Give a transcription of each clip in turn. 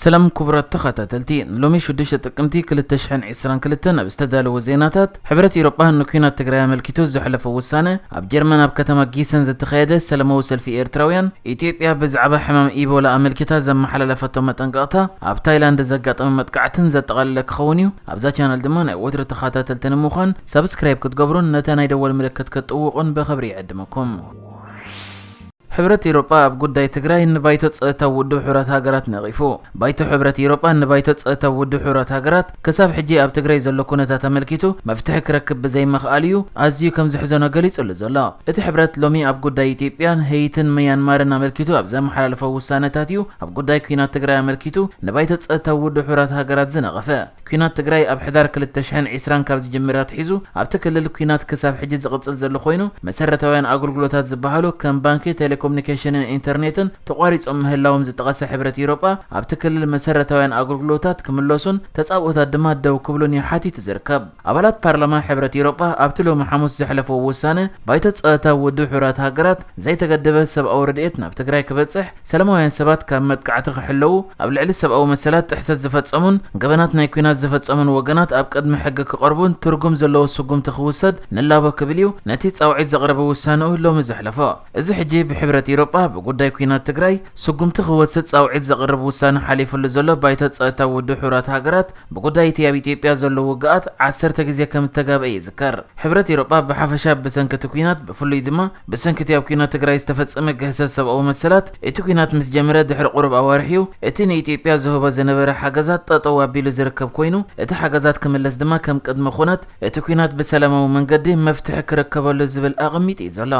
ሰላም ክቡራት ተኸታተልቲ፣ ንሎሚ ሽዱሽተ ጥቅምቲ ክልተ ሽሕን ዕስራን ክልተን ኣብ ዝተዳለወ ዜናታት፣ ሕብረት ኤውሮጳ ንኲናት ትግራይ ኣመልኪቱ ዘሕለፎ ውሳነ፣ ኣብ ጀርመን ኣብ ከተማ ጊሰን ዝተኻየደ ሰላማዊ ሰልፊ ኤርትራውያን፣ ኢትዮጵያ ብዛዕባ ሕማም ኢቦላ ኣመልኪታ ዘመሓላለፈቶ መጠንቀቕታ፣ ኣብ ታይላንድ ዘጋጠመ መጥቃዕትን ዘጠቓለለ ክኸውን እዩ። ኣብዛ ቻነል ድማ ናይ ወትሩ ተኸታተልቲ ንምዃን ሳብስክራይብ ክትገብሩን ነታ ናይ ደወል ምልክት ክትጥውቑን ብኽብሪ ይዕድመኩም። ሕብረት ኤውሮጳ ኣብ ጉዳይ ትግራይ ንባይቶ ጸጥታ ውድብ ሕቡራት ሃገራት ነቒፉ። ባይቶ ሕብረት ኤውሮጳ ንባይቶ ጸጥታ ውድብ ሕቡራት ሃገራት ክሳብ ሕጂ ኣብ ትግራይ ዘሎ ኩነታት ኣመልኪቱ መፍትሒ ክረክብ ብዘይምኽኣል እዩ ኣዝዩ ከም ዘሕዘኖ ገሊጹሉ ዘሎ። እቲ ሕብረት ሎሚ ኣብ ጉዳይ ኢትዮጵያን ሀይትን ምያንማርን ኣመልኪቱ ኣብ ዘመሓላለፎ ውሳነታት እዩ ኣብ ጉዳይ ኲናት ትግራይ ኣመልኪቱ ንባይቶ ጸጥታ ውድብ ሕቡራት ሃገራት ዝነቐፈ። ኲናት ትግራይ ኣብ ሕዳር ክልተ ሽሕን ዕስራን ካብ ዝጅምር ኣትሒዙ፣ ኣብቲ ክልል ኲናት ክሳብ ሕጂ ዝቕጽል ዘሎ ኮይኑ፣ መሰረታውያን ኣገልግሎታት ዝበሃሉ ከም ባንኪ፣ ቴሌኮሙኒኬሽንን ኢንተርኔትን ተቋሪጾም ምህላዎም ዝጠቐሰ ሕብረት ኤውሮጳ፣ ኣብቲ ክልል መሰረታውያን ኣገልግሎታት ክምለሱን ተጻብኦታት ድማ ደው ክብሉን እዩ ሓቲቱ ዝርከብ። ኣባላት ፓርላማ ሕብረት ኤውሮጳ ኣብቲ ሎሚ ሓሙስ ዘሕለፍዎ ውሳነ፣ ባይቶ ጸጥታ ውድብ ሕቡራት ሃገራት ዘይተገደበ ሰብኣዊ ረድኤት ናብ ትግራይ ክበጽሕ፣ ሰላማውያን ሰባት ካብ መጥቃዕቲ ክሕለዉ፣ ኣብ ልዕሊ ሰብኣዊ መሰላት ጥሕሰት ዝፈጸሙን ገበናት ናይ ኲናት ዝፈጸሙን ወገናት ኣብ ቅድሚ ሕጊ ክቐርቡን ትርጉም ዘለዎ ስጉምቲ ክውሰድ ንላቦ ክብል እዩ ነቲ ጻውዒት ዘቕረበ ውሳነኡ ሎሚ ዘሕለፎ። እዚ ሕጂ ብሕብረት ኤውሮጳ ብጉዳይ ኲናት ትግራይ ስጉምቲ ክወስድ ጻውዒት ዘቕርብ ውሳነ ሓሊፉሉ ዘሎ ባይቶ ጸጥታ ውድብ ሕቡራት ሃገራት፣ ብጉዳይ እቲ ኣብ ኢትዮጵያ ዘሎ ውግኣት ዓሰርተ ግዜ ከም እተጋብአ ይዝከር። ሕብረት ኤውሮጳ ብሓፈሻ ብሰንኪ እቲ ኲናት፣ ብፍሉይ ድማ ብሰንኪ እቲ ኣብ ኲናት ትግራይ ዝተፈጸመ ግህሰት ሰብኣዊ መሰላት፣ እቲ ኲናት ምስ ጀመረ ድሕሪ ቁሩብ ኣዋርሕ እዩ እቲ ንኢትዮጵያ ዝህቦ ዝነበረ ሓገዛት ጠጠው ኣቢሉ ዝርከብ ኮይኑ፣ እቲ ሓገዛት ክምለስ ድማ ከም ቅድመ ኩነት እቲ ኲናት ብሰላማዊ መንገዲ መፍትሒ ክርከበሉ ዝብል ኣቐሚጡ እዩ ዘሎ።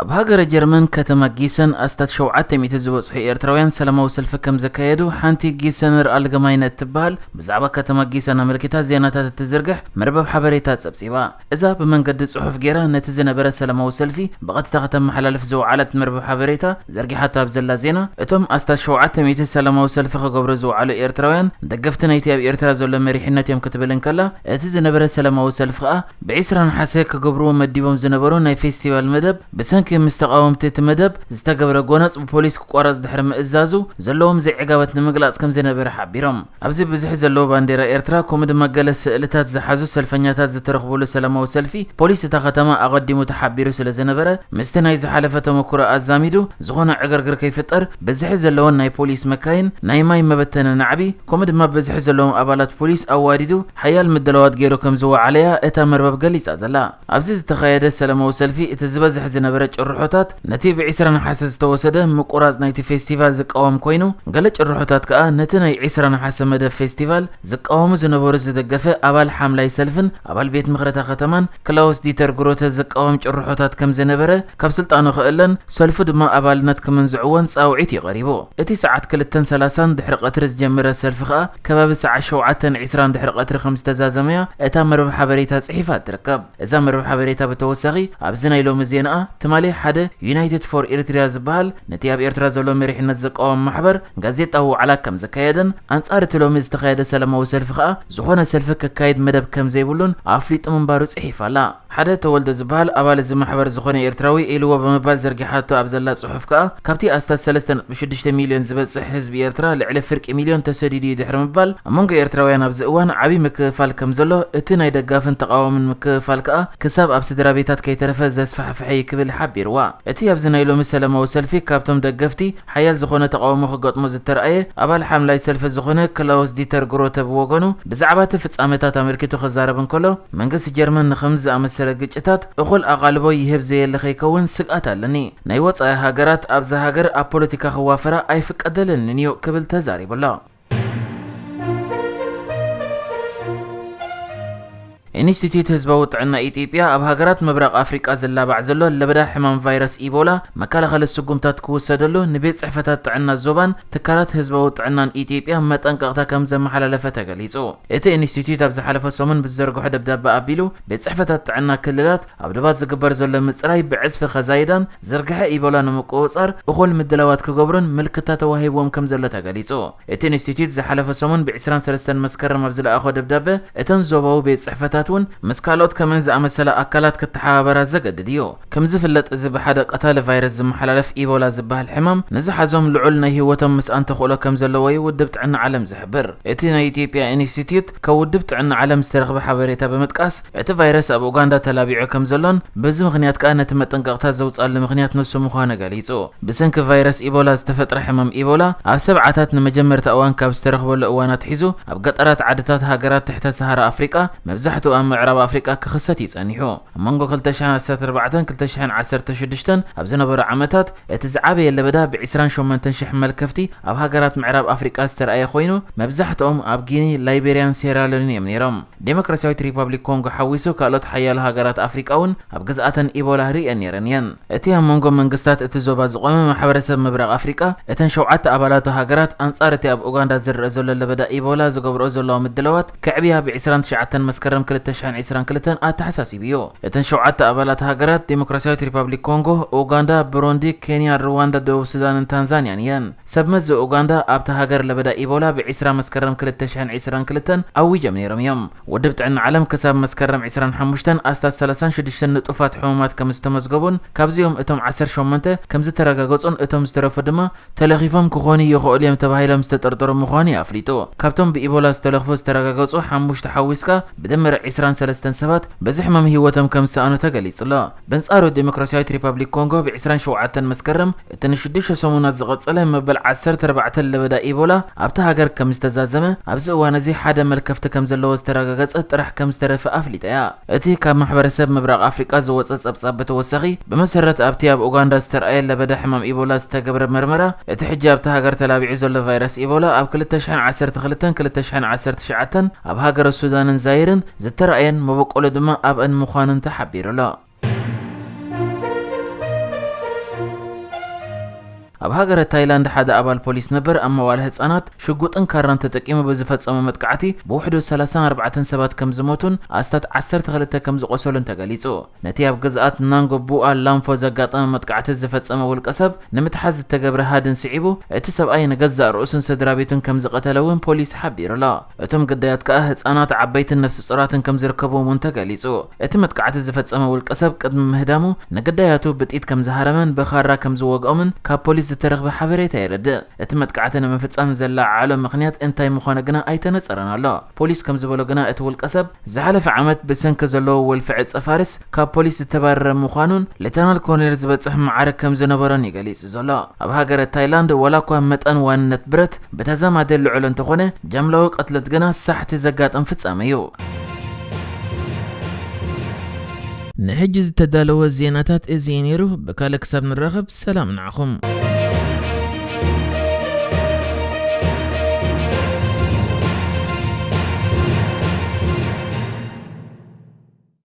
ኣብ ሃገረ ጀርመን ከተማ ጊሰን ኣስታት ሸውዓተ ሚእቲ ዝበጽሑ ኤርትራውያን ሰላማዊ ሰልፊ ከም ዘካየዱ ሓንቲ ጊሰነር ኣልገማይነ እትበሃል ብዛዕባ ከተማ ጊሰን ኣመልኪታ ዜናታት እትዝርግሕ መርበብ ሓበሬታ ጸብጺባ። እዛ ብመንገዲ ጽሑፍ ጌራ ነቲ ዝነበረ ሰላማዊ ሰልፊ ብቐጥታ ከተመሓላልፍ ዝወዓለት መርበብ ሓበሬታ ዘርጊሓቶ ኣብ ዘላ ዜና፣ እቶም ኣስታት ሸውዓተ ሚእቲ ሰላማዊ ሰልፊ ክገብሩ ዝወዓሉ ኤርትራውያን ደገፍቲ ናይቲ ኣብ ኤርትራ ዘሎ መሪሕነት እዮም ክትብል እንከላ፣ እቲ ዝነበረ ሰላማዊ ሰልፊ ከኣ ብዕስራ ነሓሰ ክገብርዎ መዲቦም ዝነበሩ ናይ ፌስቲቫል መደብ ብሰንኪ ምስ ተቓወምቲ እቲ መደብ ዝተገብረ ጎነጽ ብፖሊስ ክቋረጽ ድሕሪ ምእዛዙ ዘለዎም ዘይዕጋበት ንምግላጽ ከም ዝነበረ ሓቢሮም። ኣብዚ ብዝሒ ዘለዎ ባንዴራ ኤርትራ ከምኡ ድማ ገለ ስእልታት ዝሓዙ ሰልፈኛታት ዝተረኽቡሉ ሰላማዊ ሰልፊ ፖሊስ እታ ከተማ ኣቐዲሙ ተሓቢሩ ስለ ዝነበረ ምስቲ ናይ ዝሓለፈ ተመኩሮ ኣዛሚዱ ዝኾነ ዕግርግር ከይፍጠር ብዝሒ ዘለወን ናይ ፖሊስ መካይን፣ ናይ ማይ መበተኒ ናዕቢ ከምኡ ድማ ብዝሒ ዘለዎም ኣባላት ፖሊስ ኣዋዲዱ ሓያል ምድላዋት ገይሩ ከም ዝወዓለያ እታ መርበብ ገሊጻ ዘላ። ኣብዚ ዝተኻየደ ሰላማዊ ሰልፊ እቲ ዝበዝሕ ዝነበረ ጭርሖታት ነቲ ብዕስራ ነሓሰ ዝተወሰደ ምቁራጽ ናይቲ ፌስቲቫል ዝቃወም ኮይኑ፣ ገለ ጭርሖታት ከኣ ነቲ ናይ ዕስራ ነሓሰ መደብ ፌስቲቫል ዝቃወሙ ዝነበሩ ዝደገፈ ኣባል ሓምላይ ሰልፍን ኣባል ቤት ምኽሪ እታ ከተማን ክላውስ ዲተር ግሮተ ዝቃወም ጭርሖታት ከም ዝነበረ፣ ካብ ስልጣኑ ክእለን ሰልፉ ድማ ኣባልነት ክምንዝዕዎን ጻውዒት እዩ ቀሪቡ። እቲ ሰዓት ክልተን ሰላሳን ድሕሪ ቀትሪ ዝጀመረ ሰልፊ ከኣ ከባቢ ሰዓት ሸውዓተን ዕስራን ድሕሪ ቀትሪ ከም ዝተዛዘመያ እታ መርበብ ሓበሬታ ጽሒፋ ትርከብ። እዛ መርበብ ሓበሬታ ብተወሳኺ ኣብዚ ናይ ሎሚ ዜናኣ ትማሊ ሓደ ዩናይትድ ፎር ኤሪትሪያ ዝበሃል ነቲ ኣብ ኤርትራ ዘሎ መሪሕነት ዝቃወም ማሕበር ጋዜጣዊ ዋዕላ ከም ዘካየደን ኣንጻር እቲ ሎሚ ዝተኻየደ ሰላማዊ ሰልፊ ከኣ ዝኾነ ሰልፊ ክካየድ መደብ ከም ዘይብሉን ኣፍሊጡ ምንባሩ ጽሒፋ ኣላ። ሓደ ተወልደ ዝበሃል ኣባል እዚ ማሕበር ዝኾነ ኤርትራዊ ኢልዎ ብምባል ዘርጊሓቶ ኣብ ዘላ ጽሑፍ ከኣ ካብቲ ኣስታት ሰለስተ ነጥቢ ሽዱሽተ ሚልዮን ዝበጽሕ ህዝቢ ኤርትራ ልዕሊ ፍርቂ ሚልዮን ተሰዲዱ እዩ ድሕሪ ምባል ኣብ መንጎ ኤርትራውያን ኣብዚ እዋን ዓቢ ምክፍፋል ከም ዘሎ እቲ ናይ ደጋፍን ተቓዋምን ምክፍፋል ከኣ ክሳብ ኣብ ስድራ ቤታት ከይተረፈ ዘስፋሕፍሐ እዩ ክብል ሓቢርዋ። እቲ ኣብዚ ናይ ሎሚ ሰላማዊ ሰልፊ ካብቶም ደገፍቲ ሓያል ዝኾነ ተቓውሞ ክገጥሞ ዝተራእየ ኣባል ሓምላይ ሰልፊ ዝኾነ ክላውስ ዲተር ግሮተ ብወገኑ ብዛዕባ እቲ ፍጻመታት ኣመልኪቱ ክዛረብ እንከሎ መንግስቲ ጀርመን ንኸምዚ ዝኣመሰለ ግጭታት እኹል ኣቓልቦ ይህብ ዘየለ ከይከውን ስግኣት ኣለኒ። ናይ ወጻኢ ሃገራት ኣብዛ ሃገር ኣብ ፖለቲካ ክዋፈራ ኣይፍቀደለንን እዩ ክብል ተዛሪቡ ኣሎ። ኢንስቲትዩት ህዝባዊ ጥዕና ኢትዮጵያ ኣብ ሃገራት ምብራቕ ኣፍሪቃ ዝላባዕ ዘሎ ለበዳ ሕማም ቫይረስ ኢቦላ መከላኸሊ ስጉምታት ክውሰደሉ ንቤት ጽሕፈታት ጥዕና ዞባን ትካላት ህዝባዊ ጥዕናን ኢትዮጵያ መጠንቀቕታ ከም ዘመሓላለፈ ተገሊጹ። እቲ ኢንስቲትዩት ኣብ ዝሓለፈ ሰሙን ብዝዘርግሖ ደብዳበ ኣቢሉ ቤት ጽሕፈታት ጥዕና ክልላት ኣብ ዶባት ዝግበር ዘሎ ምጽራይ ብዕጽፊ ከዛይዳን ዝርግሐ ኢቦላ ንምቁጽጻር እኹል ምድላዋት ክገብሩን ምልክታ ተዋሂብዎም ከም ዘሎ ተገሊጹ። እቲ ኢንስቲትዩት ዝሓለፈ ሰሙን ብ ዕስራን ሰለስተን መስከረም ኣብ ዝለኣኾ ደብዳበ እተን ዞባዊ ቤት ጽሕፈታት እውን ምስ ካልኦት ከምእን ዝኣመሰላ ኣካላት ክተሓባበራ ዘገድድ እዩ። ከም ዝፍለጥ፣ እዚ ብሓደ ቀታሊ ቫይረስ ዝመሓላለፍ ኢቦላ ዝበሃል ሕማም ንዝሓዞም ልዑል ናይ ህይወቶም ምስኣን ተኽእሎ ከም ዘለዎ እዩ ውድብ ጥዕና ዓለም ዝሕብር። እቲ ናይ ኢትዮጵያ ኢንስቲትዩት ካብ ውድብ ጥዕና ዓለም ዝተረኽበ ሓበሬታ ብምጥቃስ፣ እቲ ቫይረስ ኣብ ኡጋንዳ ተላቢዑ ከም ዘሎን በዚ ምኽንያት ከኣ ነቲ መጠንቀቕታ ዘውፅኣሉ ምኽንያት ንሱ ምዃኑ ገሊጹ። ብሰንኪ ቫይረስ ኢቦላ ዝተፈጥረ ሕማም ኢቦላ ኣብ ሰብዓታት ንመጀመርታ እዋን ካብ ዝተረኽበሉ እዋን ኣትሒዙ ኣብ ገጠራት ዓድታት ሃገራት ትሕተ ሰሃራ ኣፍሪቃ፣ መብዛሕትኡ ኣብ ምዕራብ ኣፍሪቃ ክኽሰት እዩ ጸኒሑ። ኣብ መንጎ ክልተ ሽሕን ዓሰርተ ኣርባዕተን ክልተ ሽሕን ዓሰርተ ሽዱሽተን ኣብ ዝነበሩ ዓመታት፣ እቲ ዝዓበየ ለበዳ ብ ዕስራን ሸሞንተን ሽሕ መልከፍቲ ኣብ ሃገራት ምዕራብ ኣፍሪቃ ዝተረኣየ ኮይኑ፣ መብዛሕትኦም ኣብ ጊኒ፣ ላይቤርያን ሴራሊዮንን እዮም ነይሮም። ዴሞክራሲያዊት ሪፓብሊክ ኮንጎ ሓዊሱ ካልኦት ሓያሎ ሃገራት ኣፍሪቃ እውን ኣብ ግዝኣተን ኢቦላ ርእየን ነይረን እየን። እቲ ኣብ መንጎ መንግስታት እቲ ዞባ ዝቖመ ማሕበረሰብ ምብራቕ ኣፍሪቃ፣ እተን ሸውዓተ ኣባላቱ ሃገራት ኣንጻር እቲ ኣብ ኡጋንዳ ዝረአ ዘሎ ለበዳ ኢቦላ ዝገብርኦ ዘለዋ ምድላዋት ከዕብያ ብ ዕስራን ትሽዓተን መስከረም ክልተ ሽሕን ዕስራን ክልተን ኣተሓሳሲቡ እዩ። እተን ሸውዓተ ኣባላት ሃገራት ዴሞክራሲያዊት ሪፓብሊክ ኮንጎ፣ ኡጋንዳ፣ ብሩንዲ፣ ኬንያ፣ ሩዋንዳ፣ ደቡብ ሱዳንን ታንዛንያን እየን። ሰብ መዚ ኡጋንዳ ኣብታ ሃገር ለበዳ ኢቦላ ብ ዕስራ መስከረም ክልተ ሽሕን ዕስራን ክልተን ኣዊጆም ነይሮም እዮም። ውድብ ጥዕና ዓለም ክሳብ መስከረም ዕስራን ሓሙሽተን ኣስታት ሰላሳን ሽዱሽተን ንጡፋት ሕሙማት ከም ዝተመዝገቡን ካብዚኦም እቶም ዓሰርተ ሸሞንተ ከም ዝተረጋገጹን እቶም ዝተረፉ ድማ ተለኺፎም ክኾኑ ይኽእሉ እዮም ተባሂሎም ዝተጠርጠሩ ምዃኑ እዩ ኣፍሊጡ። ካብቶም ብኢቦላ ዝተለኽፉ ዝተረጋገጹ ሓሙሽተ ሓዊስካ ብድምር ዕስራን ሰለስተን ሰባት በዚ ሕማም ህይወቶም ከም ዝሰኣኑ ተገሊጹ ኣሎ። በንጻሩ ዴሞክራሲያዊት ሪፓብሊክ ኮንጎ ብ ዕስራን ሸውዓተን መስከረም እቲ ንሽዱሽተ ሰሙናት ዝቐጸለ መበል ዓሰርተ ኣርባዕተ ለበዳ ኢቦላ ኣብታ ሃገር ከም ዝተዛዘመ፣ ኣብዚ እዋን እዚ ሓደ መልከፍቲ ከም ዘለዎ ዝተረጋገጸ ጥራሕ ከም ዝተረፈ ኣፍሊጣ እያ። እቲ ካብ ማሕበረሰብ ምብራቕ ኣፍሪቃ ዝወጸ ጸብጻብ ብተወሳኺ፣ ብመሰረት ኣብቲ ኣብ ኡጋንዳ ዝተረኣየ ለበዳ ሕማም ኢቦላ ዝተገብረ መርመራ፣ እቲ ሕጂ ኣብታ ሃገር ተላቢዑ ዘሎ ቫይረስ ኢቦላ ኣብ ክልተ ሽሕን ዓሰርተ ክልተን ክልተ ሽሕን ዓሰርተ ትሽዓተን ኣብ ሃገረ ሱዳንን ዛይርን ዝተረኣየን መበቆሉ ድማ ኣብአን ምዃኑን ተሓቢሩ ኣሎ። ኣብ ሃገረ ታይላንድ ሓደ ኣባል ፖሊስ ነበር ኣብ መዋለ ህጻናት ሽጉጥን ካራን ተጠቂሙ ብዝፈጸሞ መጥቃዕቲ ብውሕዱ ሰላሳን ኣርባዕተን ሰባት ከም ዝሞቱን ኣስታት ዓሰርተ ክልተ ከም ዝቆሰሉን ተገሊጹ። ነቲ ኣብ ግዝኣት ናንጎ ቡኣ ላምፎ ዘጋጠመ መጥቃዕቲ ዝፈጸመ ውልቀ ሰብ ንምትሓዝ ዝተገብረ ሃድን ስዒቡ፣ እቲ ሰብኣይ ንገዛእ ርእሱን ስድራ ቤቱን ከም ዝቐተለ እውን ፖሊስ ሓቢሩ ኣሎ። እቶም ግዳያት ከኣ ህጻናት፣ ዓበይትን ነፍሲ ጾራትን ከም ዝርከብዎም እውን ተገሊጹ። እቲ መጥቃዕቲ ዝፈጸመ ውልቀ ሰብ ቅድሚ ምህዳሙ ንግዳያቱ ብጥይት ከም ዝሃረመን ብኻራ ከም ዝወግኦምን ካብ ፖሊስ ዝተረኽበ ሓበሬታ የረድእ። እቲ መጥቃዕቲ ንምፍጻም ዘለዓዓሎ ምኽንያት እንታይ ምዃኑ ግና ኣይተነጸረን ኣሎ። ፖሊስ ከም ዝበሎ ግና እቲ ውልቀ ሰብ ዝሓለፈ ዓመት ብሰንኪ ዘለዎ ወልፊ ዕጸ ፋርስ ካብ ፖሊስ ዝተባረረ ምዃኑን ሌተናል ኮሎኔል ዝበጽሕ ማዕርግ ከም ዝነበሮን እዩ ገሊጹ ዘሎ። ኣብ ሃገረ ታይላንድ ዋላ እኳ መጠን ዋንነት ብረት ብተዛማዲ ልዑል እንተኾነ፣ ጃምላዊ ቅትለት ግና ሳሕቲ ዘጋጥም ፍጻመ እዩ። ንሕጂ ዝተዳለወ ዜናታት እዚ እዩ ነይሩ። ብካልእ ክሳብ ንራኸብ ሰላም ንዓኹም።